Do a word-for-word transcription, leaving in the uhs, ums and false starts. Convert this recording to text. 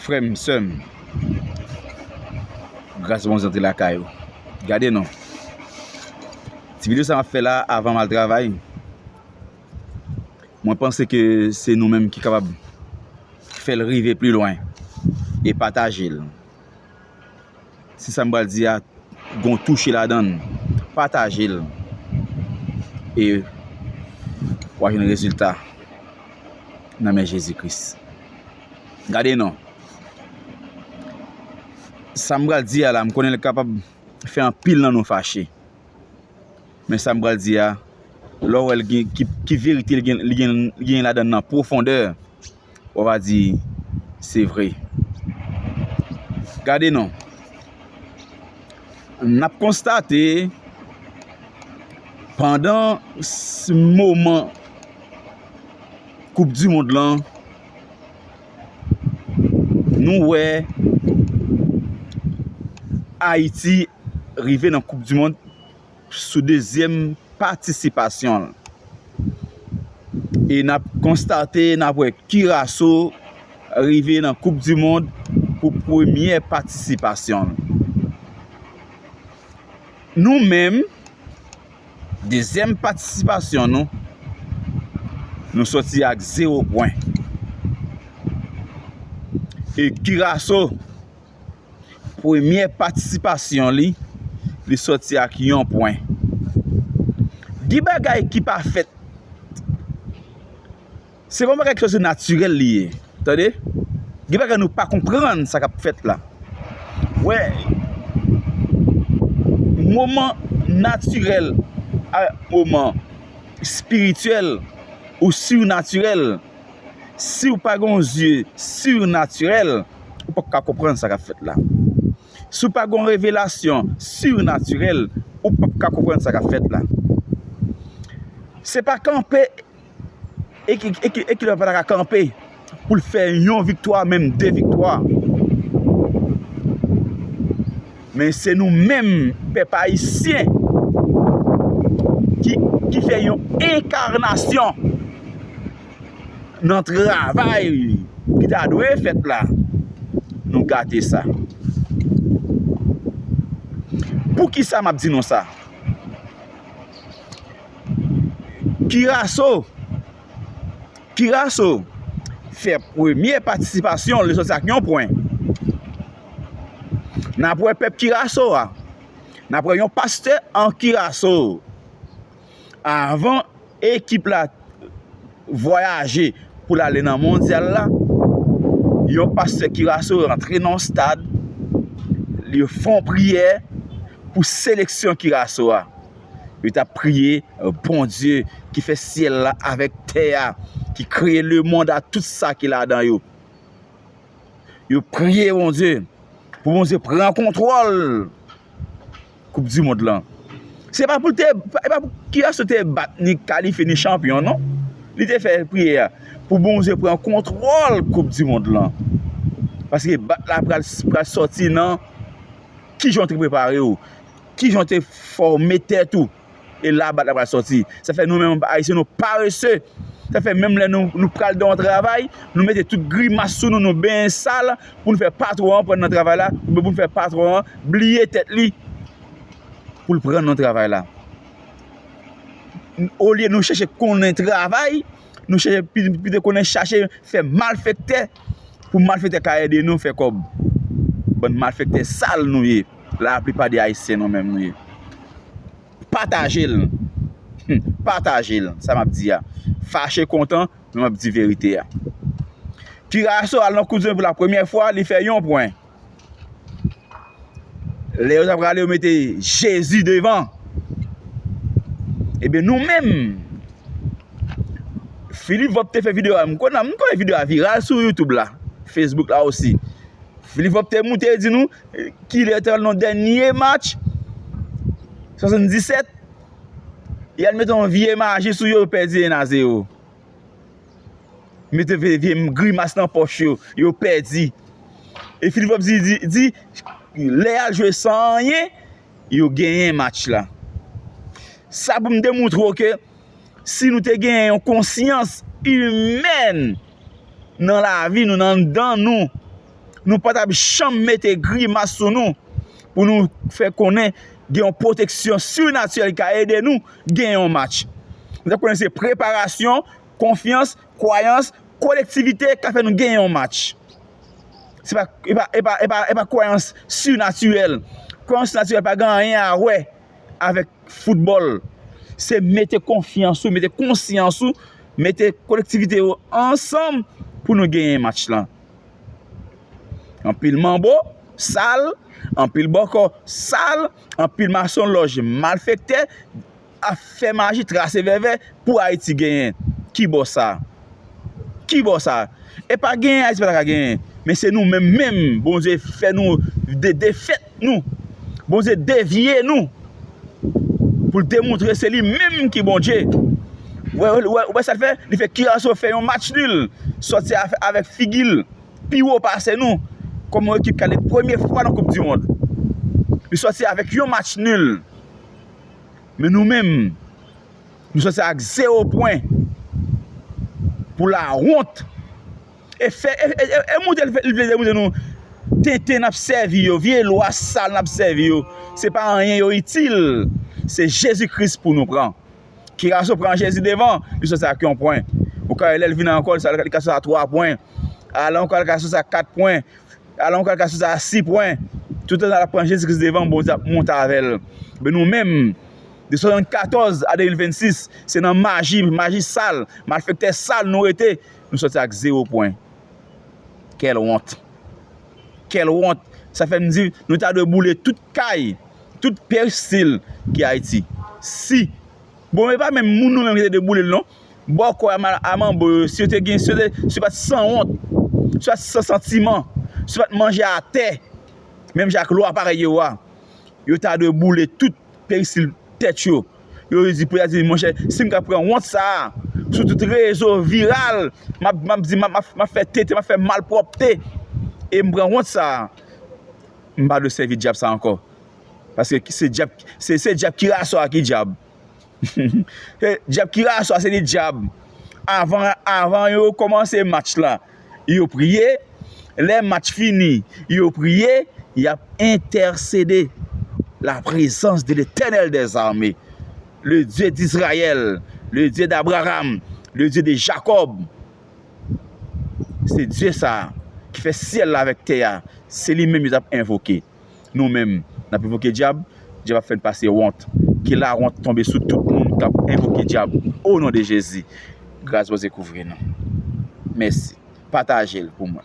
Frè m, sè m, gras Bondye antre lakay ou. Gade non. Ti videyo sa m ap fè la avan m al travay. Mwen panse ke se nou menm ki kapab fè l rive pi lwen e pataje l. Si sa m pral di a gon touche ladan l, pataje l e w a jwenn rezilta nan men Jezi Kris. Gade non. Sa m pral di a la, m konnen l kapab fè anpil nan nou fache. Men sa m pral di a, lè w wè l gen, ki, ki verite li gen, li gen, li gen ladan l nan pwofondè, w a di, se vre. Gade non. N ap konstate, pandan s-, moman Koup di mond lan, nou wè Ayiti rive nan Koup di mond sou dezyèm patisipasyon l. E n ap konstate, n ap wè Curaçao rive nan Koup di mond pou premyè patisipasyon l. Nou menm, dezyèm patisipasyon nou, nou soti ak zewo pwen. E Curaçao, premyè patisipasyon li, li soti ak yon pwen. Gen bagay ki pa fèt. Se pa yon bagay ki sòti natirèl li ye. Tande? Gen bagay nou pa konprann sa k ap fèt la. Wè, moman natirèl a moman espirityèl ou sirnatirèl, si w pa gen yon zye sirnatirèl, ou p ap ka konprann sa k ap fèt la. Si w pa gen yon revelasyon sirnatirèl, ou p ap ka konprann sa k ap fèt la. Se pa kanpe e ki, e ki, e ki lè pa ta ka kanpe pou l fè yon viktwa, menm de viktwa. Men se nou menm, pèp ayisyen, ki, ki fè yon enkanasyon nan travay ki ta dwe fèt la. Nou gate sa. Poukisa m ap di nou sa? Curaçao, Curaçao fè premye patisipasyon, li soti ak yon pwen. N ap wè pèp Curaçao a. N ap wè yon pastè an Curaçao. Avan ekip la vwayaje pou l ale nan mondyal la, yon pastè Curaçao rantre nan yon stad, li fè yon priyè pou seleksyon Curaçao a. Yo t ap priye, Bondye ki fè syèl la avèk tè a, ki kreye lemonn a tout sa ki ladan yo. Yo priye Bondye pou Bondye pran kontwòl Koup di mond lan. Se pa pou l te, e pa pou Curaçao te bat ni kalifye ni chanpyon non. Li te fè priyè a pou Bondye pran kontwòl Koup di mond lan. Paske bat la pral, pral sòti nan kijan w te prepare w, kijan w te fòme tèt ou. E la bat la pral sòti. Sa fè nou menm Ayisyen nou parese. Sa fè menm lè nou, nou pral nan yon travay, nou mete tout grimas sou nou, nou benyen sal pou nou fè patwon an pran n nan travay la, oubyen pou nou fè patwon an bliye tèt li pou l pran n nan travay la. Olye nou chèche konnen travay, nou chèche pi, pito konnen chache fè malfektè pou malfektè ka ede nou fè kòb. Bann malfektè sal nou ye. Laplipa de Ayisyen nou menm nou ye. Pataje l. Hmm, pataje l. Sa m ap di a. Fache kontan, men m ap di verite a. Curaçao al nan Koup di mond pou la premyè fwa, li fè yon pwen. Lè yo t ap prale, yo mete Jezi devan. Ebyen, nou menm, Philippe Vop te fè videyo a. M konnen, m konnen videyo a viral sou YouTube la, Facebook la osi. Philippe Vop te moute di nou, kilè te al nan dènye match, swasanndisèt, y al mete yon vye maji sou yo, yo pèdi en a zewo. Mete vye, vye grimas nan pòch yo, yo pèdi. E Philippe Vop di, di, di, lè y al jwe san anyen, yo genyen match la. Sa pou m demoutre w ke si nou te genyen yon konsyans imèn nan lavi nou, nan anndan nou, Nou pa t ap janm mete grimas sou nou pou nou fè konnen gen yon pwoteksyon sinatirèl ki ka ede nou genyen yon match. Nou t ap konnen se preparasyon, konfyans, kwayans, kolektivite k ap fè nou genyen yon match. Se pa, e pa, e pa, e pa, e pa kwayans sinatirèl. Kwayans sinatirèl pa gen anyen a wè avèk foutbòl. Se mete konfyans ou, mete konsyans ou, mete kolektivite yo ansanm pou nou genyen match lan. Anpil manbo sal, anpil bòkò sal, anpil masonlòj malfektè ap fè maji, trase vèvè pou Ayiti genyen. Ki bò sa? Ki bò sa? E pa genyen Ayiti pa ta ka genyen. Men se nou menm menm, Bondye fè nou de, defèt nou. Bondye devye nou pou l demontre se li menm ki Bondye. Ou wè, ou wè, ou wè sa l fè? Li fè Curaçao fè yon match nul, sòti a, avèk figi l pi wo pase nou kòm yon ekip k ale premye fwa nan Koup di Mond. Li sòti avèk yon match nul. Men nou menm, nou sòti ak zewo pwen pou lawont. E fè, e, e, e, e montre l, l vle demontre nou tenten n ap sèvi yo, vye lwa sal n ap sèvi yo, se pa anyen yo itil. Se Jezi Kris pou nou pran. Curaçao pran Jezi devan, li sòti ak yon pwen. Ou ka wè lè l vin ankò, li ka sòti ak twa pwen. Alè ankò, li ka sòti ak kat pwen. Alè ankò, li ka sòti ak sis pwen. Toutotan l ap pran Jezi Kris devan, Bondye ap monte avè l. Men nou menm, de swasannkatòz a de mil vennsis, se nan maji, maji sal, malfektè sal nou rete, nou sòti ak zewo pwen. Quelle honte! Quelle honte! Sa fè m di, nou ta dwe boule tout kay, tout peristil ki Ayiti. Si, bon, e pa menm moun nou menm ki te dwe boule l non. Bòkò a, a manbo yo, si yo te gen, si yo te, si yo pa t sanwont, si yo pa t san santiman, si yo pa t manje atè, menm jan ak lwa parèy yo a, yo ta dwe boule tout peristil tèt yo. Yo di, pou yo di, monchè, si m ka pran wont sa a sou tout rezo viral, m ap, m ap di, m ap, m ap, m ap fè tenten, m ap fè malpwòpte, e m pran wont sa a, m pa dwe sèvi dyab sa ankò. Paske se dyab, se, se dyab Curaçao a ki dyab. Dyab Curaçao a se li dyab. Avan, avan yo kòmanse match la, yo priye. Lè match fini, yo priye, y ap entèsede. La présence de l'Éternel des armées, le Dieu d'Israël, le Dieu d'Abraham, le Dieu de Jacob. Se Dye sa a ki fè syèl la avèk tè a, se li menm yo t ap envoke. Nou menm, n ap envoke dyab, dyab ap fè n pase wont. Ke lawont tonbe sou tout moun k ap envoke dyab, o non de Jezi. Gras Bondye kouvri nou. Mèsi. Pataje l pou mwen.